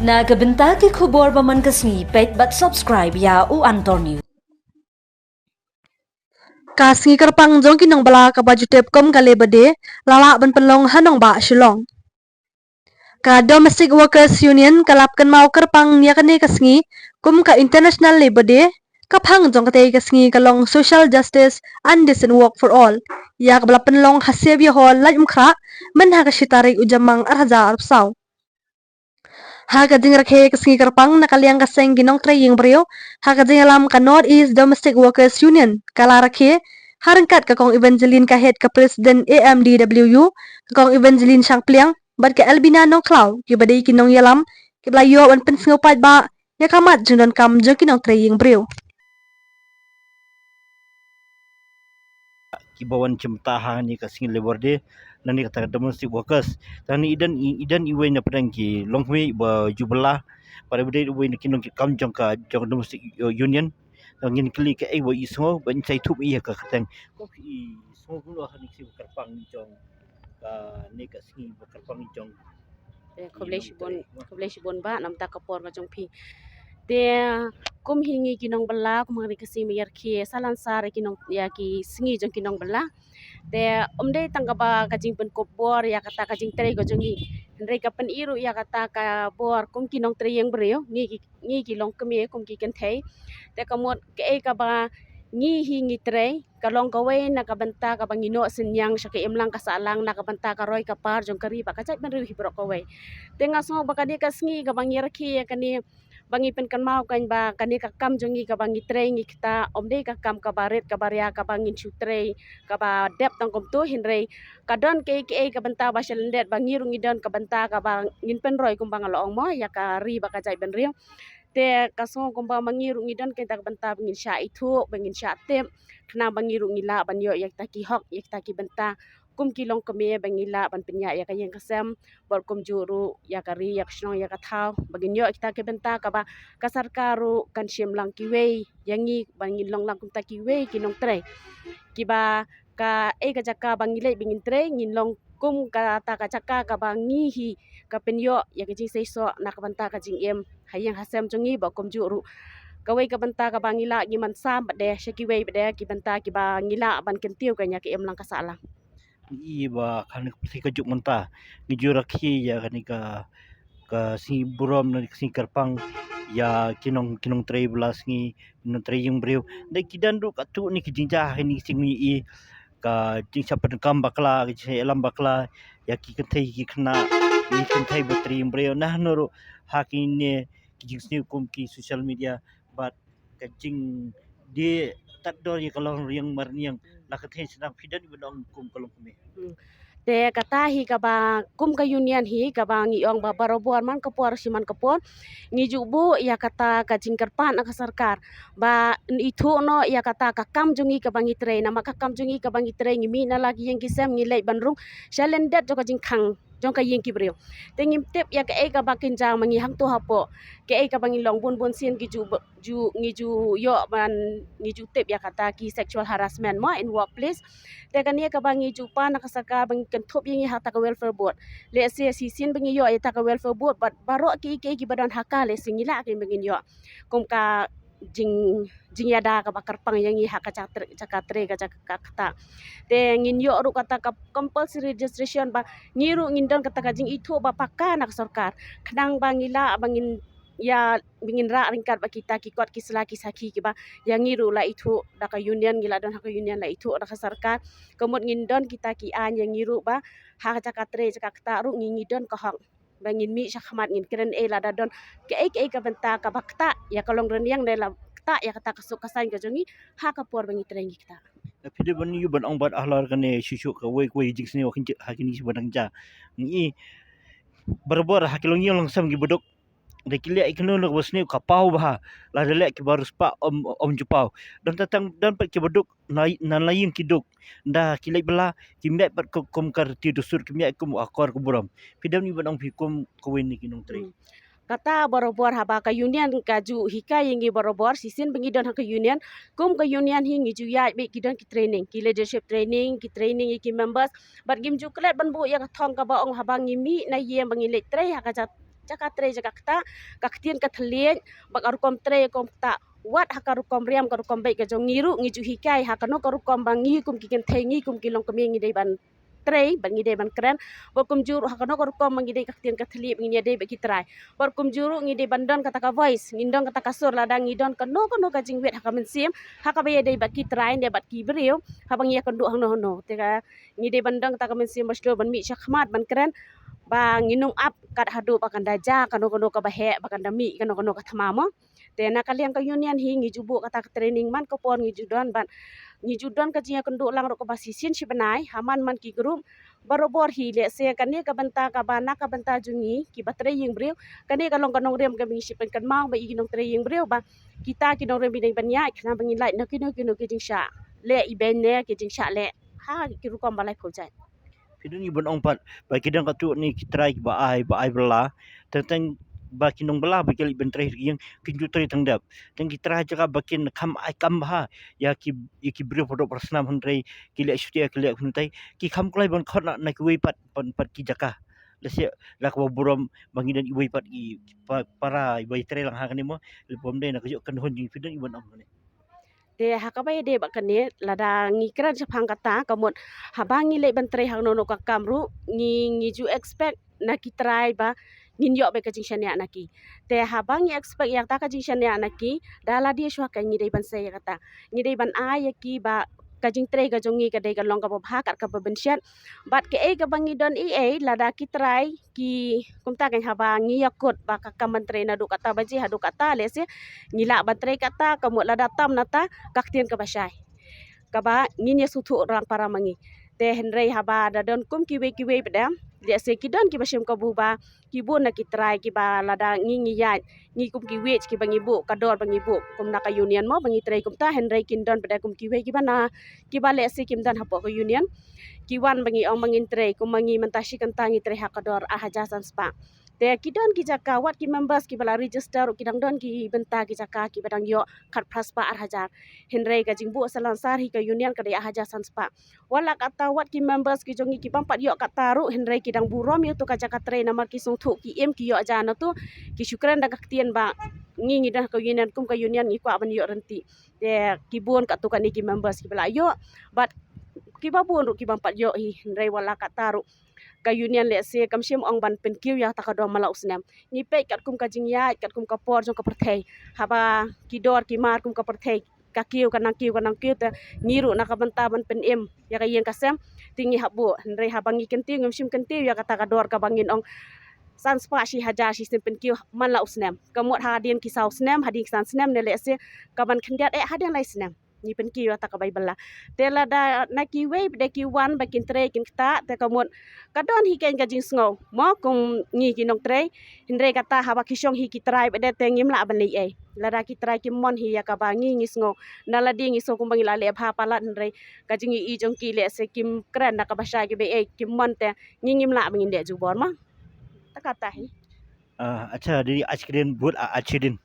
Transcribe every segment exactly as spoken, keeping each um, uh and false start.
Na ka bynta ki khubor ba man ka sngi, peit bad subscribe ïa U Antor News. Ka sngi kyrpang jong ki nongbylla kaba ju tip kum ka Labour Day la lah ban pynlong ha nongbah Shillong. Ka Domestic Workers Union ka la pynkynmaw kyrpang ïa kane ka sngi kum ka International Labour Day, ka phang jong katei ka sngi ka long Social Justice and Decent Work for All, ïa kaba la pynlong ha Xavier Hall, Laitumkhrah, myn ha ka shi tarik u Jymmang ar hajar arphew saw. Ha ka jingrakhe ka sngi kyrpang na ka liang ka seng ki nongtrei ïing briew, ha ka jingïalam ka North East Domestic Workers Union ka la rakhe, ha ryngkat ka Kong Evangeline Kahit, ka President A M D W U, ka Kong Evangeline Shangpliang bad ka Albina Nongkhlaw, kiba dei ki nongïalam kiba la ïoh ban pynsngewbha paidbah ïa ka mat jingdonkam jong ki nongtrei ïing briew. Kiba wan shim bynta ha kane ka sngi Labour Day, lane kata ka Domestic Workers. Tang i don, i don iwei na pdeng ki longkmie ba ju bylla, bad iba dei iwei na ki nongkitkam jong ka, jong ka Domestic Union. Tang ngin kylli kaei ba i sngew, ban sa ïathuh ïa ka kyrteng. Ko i sngew kumno ha kane ka sngi kyrpang jong kane ka sngi ba kyrpang jong. Te khublei shibun, khublei shibun bah namar ka por ka jong phi. Te kum hi ngi ki nongbylla, kum ha kane ka sngi ma ïa ki salan sar ïa ki nong, ïa ki sngi jong ki nongbylla. Te ym dei tang kaba ka jingpynkup bor ïa kata ka jingtrei ka jong ngi, hynrei ka pyni ruh ïa kata ka bor kum ki nongtrei ïing briew, ngi ki ngi ki longkmie kum ki kynthei. Te ka mut kaei kaba ngi hi ngi trei, ka long kawei na ka bynta kaba ngi noh synñiang sha ka imlang ka sahlang, na ka bynta ka roi ka par jong ka ri bad ka jaitbynriew hi baroh kawei. Te nga sngew ba kane ka sngi kaba ngi rakhe ïa kane, ba ngi pynkynmaw kein ba kane ka kam jong ngi kaba ngi trei ngi ktah, ym dei ka kam kaba rit kaba ria kaba ngin shu trei kaba dep tang kumto, hynrei ka don kaei kaei ka bynta ba sha lyndet ba ngi ruh ngi don ka bynta kaba ngin pynroi kumba nga la ong mo ïa ka ri bad ka jaitbynriew. Te ka sngew kumba ma ngi ruh ngi don kata ka bynta ba ngin shah ithuh, ba ngin shah tip, khnang ba ngi ruh ngi lah ban ïoh ïa kita ki hok, ïa kita ki bynta. Kum ki longkmie ba ngi lah ban pynïaid ïa ka ïing ka sem, bad kumjuh ruh ïa ka ri, ïa ka shnong, ïa ka thaw, ba ngin ïoh kita ki bynta kaba ka sorkar ruh kan shim lang kiwei ïa ngi, ba ngin long lang kumta kiwei ki nongtrei. Kiba kaei ka jaka ba ngi leit ba ngin trei, ngin long kum kata ka jaka kaba ngi hi ka pynïoh ïa ka jingseisoh na ka bynta ka jingim ha ïing ha sem jong ngi, bad kumjuh ruh kawei ka bynta kaba ngi lah ngi mansam bad de sha kiwei bad de ki bynta kiba ngi lah ban kyntiew kein ïa ka imlang ka sahlang. Ngi ba kane ka pyrthei ka juk mynta ngi ju rakhe ïa kane ka, ka sngi burom ne ka sngi kyrpang ïa ki nong, ki nongtrei bylla sngi, ki nongtrei ïing briew. Dei ki don ruh katto katne ki jingjia ha kine ki sngi, ngi i ka jingshah pyndonkam bakla, ka jingshah ïalam bakla ïa ki kynthei ki khynnah, ki kynthei ba trei ïing briew. Nangno ruh ha kine ki jingsniew kum ki social media bad ka jingdie tad dor ïa ka long riang mar niang, la ka thei sdang phi don ban ong kum ka longkmie. Hmm. Te kata hi kaba kum ka union hi kaba ngi ong ba barabor man ka por shi man ka por ngi ju buh ïa kata ka jingkyrpad na ka sorkar ba yn ithuh noh ïa kata ka kam jong ngi kaba ngi trei, namar ka kam jong ngi kaba ngi trei ngi mih na la ki ïing ki sem, ngi leit ban rung sha lyndet jong ka jingkhang jong ka ïing ki briew. Te ngim tip ïa kaei kaba kin jia ma ngi hangto hapoh, kaei kaba ngi long bun bun sien ki ju, ju, ngi ju ïoh ban, ngi ju tip ïa kata ki sexual harassment mo in workplace. Te kane kaba ngi ju pan na ka sorkar ba ngi kynthup ïa ngi ha kata ka welfare board. Lehse shisien ba ngi ïoh ïa kata ka welfare board bad baroh kiei kiei kiba don ha ka, lehse ngi lah kein ba ngin ïoh kum ka jing, jingïada kaba kyrpang ïa ngi ha ka jaka trei, jaka trei ka jaka ktah. Te ngin ïoh ruh kata ka compulsory registration ba ngi ruh ngin don kata ka jingithuh ba paka na ka sorkar, khnang ba ngi lah ba ngin ïa, ba ngin rah ryngkat bad kita ki kot ki sla ki sakhi kiba ïa ngi ruh la ithuh da ka union, ngi la don ha ka union, la ithuh da ka sorkar. Ka mut ngin don kita ki aiñ ïa ngi ruh ba ha ka jaka trei jaka ktah ruh ngi, ngi don ka hok ba ngin mih sha khmat ngin kren ei lada don kaei kaei ka bynta kaba ktah ïa ka long rynïeng ne la ktah ïa kata ka suk ka saiñ ka jong ngi ha ka por ba ngi trei ngi ktah. Phi dei ban ïoh ban ong bad halor kane shuh shuh kawei kawei jingsniew ha kine ki ba dang jia. Ngi barabor ha ki longïing longsem ki baduk, da ki leh ïa kano kano kaba sniew ka paw bha, lada leh kiba riewspah ym, ym ju paw. Don tang, don pat ki baduk na, na la ïing ki duk, da ki leit bylla ki mih pat kum, kum ka riti dustur, ki mih kum akor ka burom. Phi dei ban ong phi kum kawei na ki nongtrei. Hmm. Kata barabor haba ka union ka ju hikai ïa ngi barabor, shisien ba ngi don ha ka union, kum ka union hi ngi ju ïaid beit, ki don ki training, ki leadership training, ki training ïa ki members, bad ngim ju klet ban buh ïa ka thong kaba ong haba ngi mih na ïing ba ngi leit trei ha ka jaka jaka trei jaka ktah, ka ktien ka thylliej, bad ka rukom trei rukom ktah. Wat ha ka rukom riam ka rukom beit ka jong ngi ruh ngi ju hikai ha kano ka rukom ba ngi kum ki kynthei ngi kum ki longkmie ngi dei ban trei bad ngi dei ban kren. Bad kumjuh ruh ha kano ka rukom ba ngi dei ka ktien ka thylliej ba ngin ïadei bad ki trai. Bad kumjuh ruh ngi dei ban don kata ka voice, ngin don kata ka sur lada ngi don kano kano ka jingwit ha ka mynsiem ha kaba ïadei bad ki trai ne bad ki briew haba ngi ïakynduh hangno hangno. Te ka ngi dei ban don kata ka mynsiem ba shlur ban mih shakhmat ban kren ba ngin ym ap kat haduh ba kan da jia kano kano kaba heh ba kan da mih kano kano ka thma mo. Te na ka liang ka union hi ngi ju buh kata ka training man ka por ngi ju don bad ngi ju don ka jingïakynduh lang ruh kaba shisien shi bnai ha man man ki group. Barabor hi lehse kane ka bynta kaba na ka bynta jong ngi kiba trei ïing briew, kane ka long ka nongrim kaba ngi shu pynkynmaw ba ïa ki nongtrei ïing briew ba kita ki nongrim ba dei ban ïaid khnang ba ngin lait na kino kino ki jingshah leh ibeiñ ne ki jingshah leh ha ki rukom ba laiphew jait. Phi don ngi ban ong pat ba ki don katto katne ki trai kiba ai ba ai bylla, teng teng ba ki nongbylla ba ki leit ban trei ha ki ïing kin ju trei tang dep. Teng ki trai jaka ba kin kham ai kam bha ïa ki, ïa ki briew ba dap ba snam, hynrei ki leh shuti ki leh kynthei, ki kham kloi ban khot na, na kiwei pat, pat, pat ki jaka. Lehse la kaba burom ba ngi don iwei pat i pa-, para iba trei lang ha kane mo, lehse bym dei na ka jong ka nongrim jong ngi. Phi don ngi ban ong kane. Te ha kaba ïadei bad kane lada ngi kren shaphang kata ka mut haba ngi leit ban trei hangno hangno ka kam ruh ngi, ngi ju expect na ki trai ba ngin ïoh beit ka jingshaniah na ki. Te haba ngi expect ïa kata ka jingshaniah na ki, da lade shuwa ka ngi dei ban sei ïa kata. Ngi dei ban ai ïa ki ba ka jingtrei ka jong ngi ka dei ka long kaba bha kat kaba bynshet. Bad kaei kaba ngi don ei ei lada ki trai ki kumta kan haba ngi ïakut ba ka kam ban trei naduh kata baje haduh kata lehse ngi lah ban trei kata ka mut lada tam nata ka ktien kaba shai kaba ngin ïa sngewthuh rang para ma ngi. Te hynrei haba da don kum kiwei kiwei pat de lehse ki don kiba shim kabu ba ki bun na ki trai kiba lada ngi ngi ïaid ngi kum kiwei kiba ngi buh ka dor ba ngi buh kum na ka union mo ba ngi trei kumta, hynrei kin don pat de kum kiwei kiba na kiba lehse kim don hapoh ka union. Ki wan ba ngi ong ba ngin trei kum ma ngi mynta shi kynta ngi trei ha ka dor ar hajar san spah. Te ki don ki jaka wat ki members kiba la register ruh ki dang don ki bynta ki jaka kiba dang ïoh khatphra spah ar hajar. Hynrei ka jingbuh salonsar hi ka union ka dei ar hajar san spah. Wat la kata wat ki members ki jong ngi ki bym pat ïoh kata ruh hynrei ki dang burom ïa uto ka jaka trei namar ki sngewthuh ki im ki ïoh jan na uto, ki shu kren da ka ktien ba ngi ngi don ha ka union kum ka union ngi kwah ban ïoh ryntih. Te ki bun katto katne ki members kiba la ïoh bad kiba bun ruh ki bym pat ïoh hi, hynrei wat la kata ruh ka union lehse kam shym ong ban pynkiew ïa kata ka dor man la u snem. Ngi peit katkum ka jingïaid katkum ka por jong ka pyrthei, haba ki dor ki mar kum ka pyrthei ka kiew ka nang kiew ka nang kiew, te ngi ruh na ka bynta ban pynim ïa ka ïing ka sem te ngi hap buh. Hynrei haba ngi kyntiew ngim shym kyntiew ïa kata ka dor kaba ngin ong san spah shi hajar shisien pynkiew man la u snem. Ka mut hadien ki saw snem, hadien ki san snem ne lehse ka ban khyndiat eh hadien lai snem ngi pynkiew ïa kata ka bai bylla. Te lada na kiwei pat de ki wan ba kin trei kin ktah te ka mut ka don hi keiñ ka jingsngew mo kum ngi ki nongtrei. Hynrei kata haba ki shong hi ki trai pat de te ngim lah ban leh ei. Lada ki trai kim mon hi ïa kaba ngi ngi sngew, na lade ngi sngew kumba ngi la leh bha palat hynrei ka jingïohi jong ki lehse kim kren da kaba shai kiba ei kim mon te ngi ngim lah ba ngin leh jubor mo. Ta kata hi. Ah, अच्छा दीदी, आज के दिन बहुत आ-, अच्छे दिन।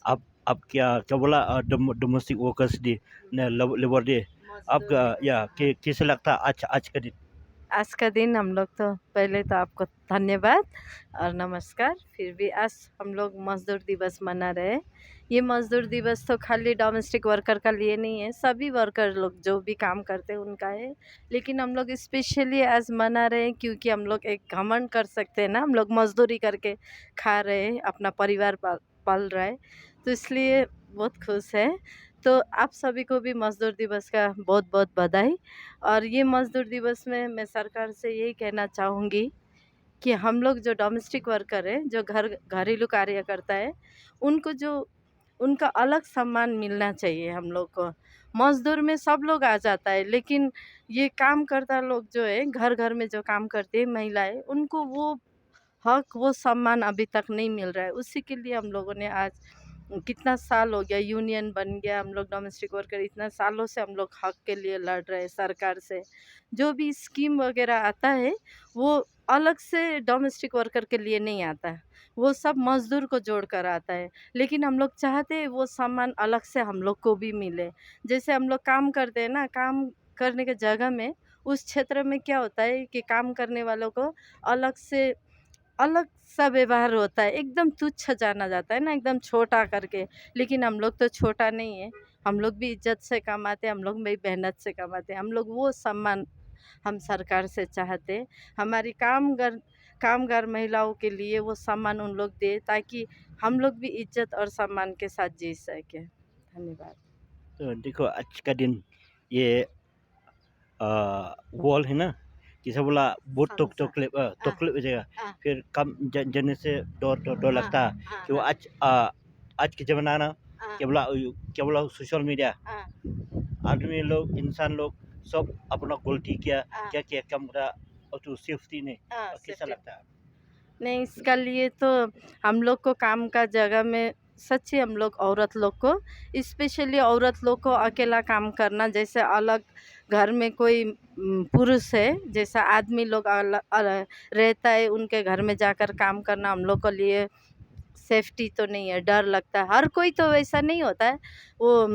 आप, आप क्या, क्या बोला, अ, डोम-, डोमेस्टिक वर्कर्स डे, न, लेब-, लेबर डे। आपका, या, कै-, कैसे लगता है आज, आज का दिन? आज का दिन हम लोग तो, पहले तो आपको धन्यवाद और नमस्कार। फिर भी आज हम लोग मजदूर दिवस मना रहे हैं। ये मजदूर दिवस तो खाली डोमेस्टिक वर्कर का लिए नहीं है, सभी वर्कर लोग जो भी काम करते हैं उनका है। लेकिन हम लोग स्पेशली आज मना रहे हैं क्योंकि हम लोग एक घमंड कर सकते हैं ना, हम लोग मजदूरी करके खा रहे हैं, अपना परिवार पाल, पाल रहा है, तो इसलिए बहुत खुश है। तो आप सभी को भी मजदूर दिवस का बहुत बहुत बधाई। और ये मजदूर दिवस में मैं सरकार से यही कहना चाहूँगी कि हम लोग जो डोमेस्टिक वर्कर है, जो घर, घरेलू कार्यकर्ता है, उनको जो, उनका अलग सम्मान मिलना चाहिए हम लोग को। मजदूर में सब लोग आ जाता है, लेकिन ये काम करता लोग जो है, घर घर में जो काम करते हैं महिलाएं, उनको वो हक, वो सम्मान अभी तक नहीं मिल रहा है। उसी के लिए हम लोगों ने आज, कितना साल हो गया, यूनियन बन गया, हम लोग डोमेस्टिक वर्कर इतना सालों से हम लोग हक के लिए लड़ रहे हैं सरकार से। जो भी स्कीम वगैरह आता है, वो अलग से डोमेस्टिक वर्कर के लिए नहीं आता है, वो सब मजदूर को जोड़कर आता है। लेकिन हम लोग चाहते हैं वो सम्मान अलग से हम लोग को भी मिले। जैसे हम लोग काम करते हैं ना, काम करने के जगह में उस क्षेत्र में क्या होता है कि काम करने वालों को अलग से अलग सा व्यवहार होता है, एकदम तुच्छ जाना जाता है ना, एकदम छोटा करके। लेकिन हम लोग तो छोटा नहीं है, हम लोग भी इज्जत से कमाते हैं, हम लोग भी मेहनत से कमाते हैं। हम लोग वो सम्मान हम सरकार से चाहते हैं। हमारी कामगर कामगार महिलाओं के लिए वो सम्मान उन लोग दे, ताकि हम लोग भी इज्जत और सम्मान के साथ जी सके। धन्यवाद। तो देखो, आज का दिन ये आ, वॉल है ना, जैसे बोला बहुत टोक संसा- तकलीफ, आ, तकलीफ हो जाएगा। हाँ। फिर काम ज- जाने से डर डर डर हाँ, लगता है हाँ, कि वो हाँ। आज आ, आज के जमाना ना, हाँ। क्या बोला, क्या बोला, सोशल मीडिया, हाँ। आदमी लोग, इंसान लोग सब अपना गलती किया, हाँ। क्या क्या काम करा, और तो सेफ्टी नहीं। हाँ, और कैसा safety। लगता है? नहीं, इसका लिए तो हम लोग को काम का जगह में सच्ची हम लोग औरत लोग को, स्पेशली औरत लोग को अकेला काम करना, जैसे अलग घर में कोई उम, पुरुष है, जैसा आदमी लोग अल- अल- रहता है, उनके घर में जाकर काम करना हम लोग के लिए सेफ्टी तो नहीं है, डर लगता है। हर कोई तो वैसा नहीं होता है, वो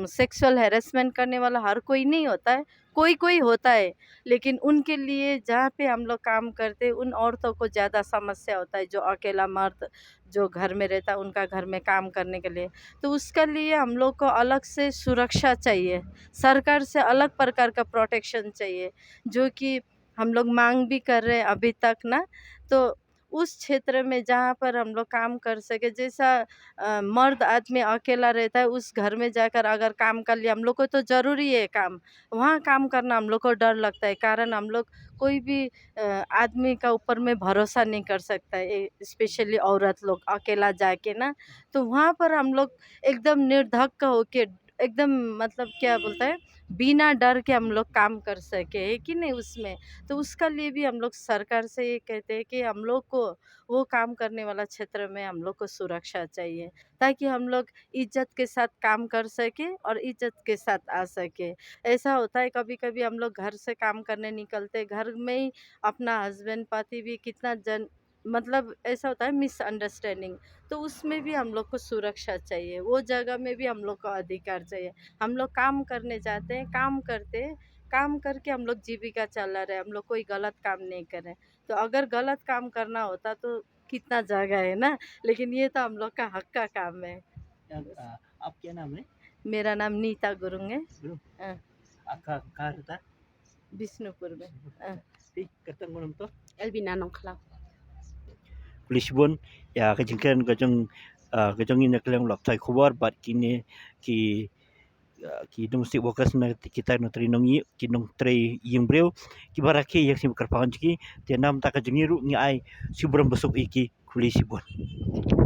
सेक्सुअल हैरेसमेंट करने वाला हर कोई नहीं होता है, कोई कोई होता है। लेकिन उनके लिए, जहाँ पे हम लोग काम करते हैं, उन औरतों को ज़्यादा समस्या होता है, जो अकेला मर्द जो घर में रहता है, उनका घर में काम करने के लिए। तो उसके लिए हम लोग को अलग से सुरक्षा चाहिए, सरकार से अलग प्रकार का प्रोटेक्शन चाहिए, जो कि हम लोग मांग भी कर रहे हैं अभी तक ना। तो उस क्षेत्र में जहाँ पर हम लोग काम कर सके, जैसा अ, मर्द आदमी अकेला रहता है, उस घर में जाकर अगर काम कर लिया, हम लोग को तो ज़रूरी है काम, वहाँ काम करना हम लोग को डर लगता है, कारण हम लोग कोई भी अ, आदमी का ऊपर में भरोसा नहीं कर सकता है, स्पेशली औरत लोग अकेला जाके ना। तो वहाँ पर हम लोग एकदम निर्धक्क होके, एकदम, मतलब, क्या बोलता है, बिना डर के हम लोग काम कर सके, है कि नहीं? उसमें तो उसका लिए भी हम लोग सरकार से ये कहते हैं कि हम लोग को वो काम करने वाला क्षेत्र में हम लोग को सुरक्षा चाहिए, ताकि हम लोग इज्जत के साथ काम कर सके और इज्जत के साथ आ सके। ऐसा होता है, कभी कभी हम लोग घर से काम करने निकलते, घर में ही अपना हस्बैंड पति भी कितना जन, मतलब, ऐसा होता है मिसअंडरस्टैंडिंग, तो उसमें भी हम लोग को सुरक्षा चाहिए, वो जगह में भी हम लोग को अधिकार चाहिए। हम लोग काम करने जाते हैं, काम करते हैं, काम करके हम लोग जीविका चला रहे, हम लोग कोई गलत काम नहीं करें। तो अगर गलत काम करना होता तो कितना जगह है ना, लेकिन ये तो हम लोग का हक का काम है। क्या, आ, आप क्या नाम है? मेरा नाम नीता गुरुंग है। गुरुंग? हाँ। आपका कहाँ रहता है? Bishnupur में। हाँ। Ti, katang mo to? Elvina Nongkhlaw. Lisbon, ya, ka jingkren ka jong, ah, ka jong ina kaliang lok tai khubor bad kine ki, ah, ki domestic workers na kita nongtrei nongïing, ki nongtrei ïing briew, ki ba rakhe ïa ka sim kyrpang jong ki, te namar kata ka jong ngi ruh ngi ai sibrum basuk ïa ki. Khublei shibun.